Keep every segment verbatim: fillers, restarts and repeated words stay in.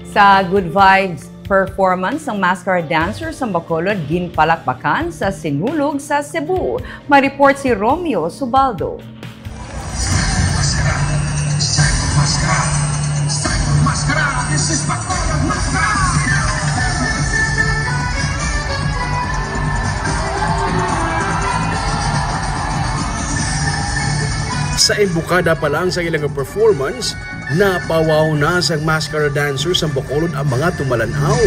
Sa Good Vibes performance, ang Mascara Dancer sa Bacolod ginpalakpakan sa Sinulog sa Cebu. May report si Romeo Subaldo. Sa embukada pa lang sa ilang performance, napawaw na sang Mascara Dancers sang Bacolod ang mga tumalan-aw.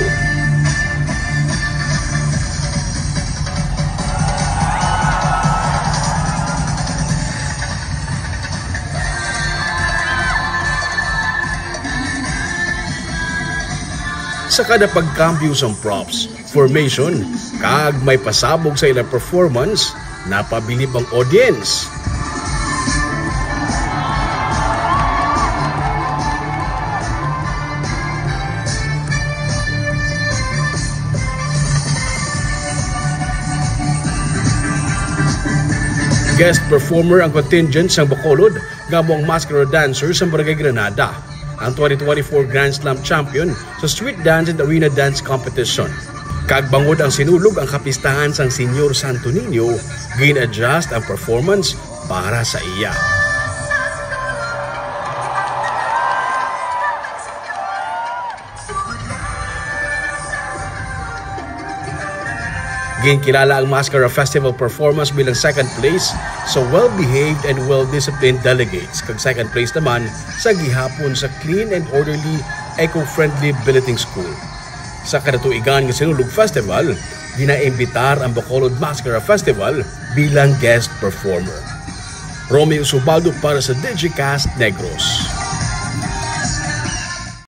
Sa kada pagkambyo sang props, formation, kag may pasabog sa ilang performance, napabilib ang audience. Guest performer ang contingent sang Bacolod, nga amo ang Mascara Dancers sang Barangay Granada, ang twenty twenty-four Grand Slam champion sa Street Dance and Arena Dance Competition. Kag bangod ang Sinulog ang kapistahan sang Señor Santo Niño, gin-adjust ang performance para sa iya. Ginkilala ang Mascara Festival performance bilang second place sa well-behaved and well-disciplined delegates, kag second place naman sa gihapon sa clean and orderly, eco-friendly billeting school. Sa kadatuigan nga Sinulog Festival, ginaimbitar ang Bacolod Mascara Festival bilang guest performer. Romeo Subaldo para sa Digicast Negros.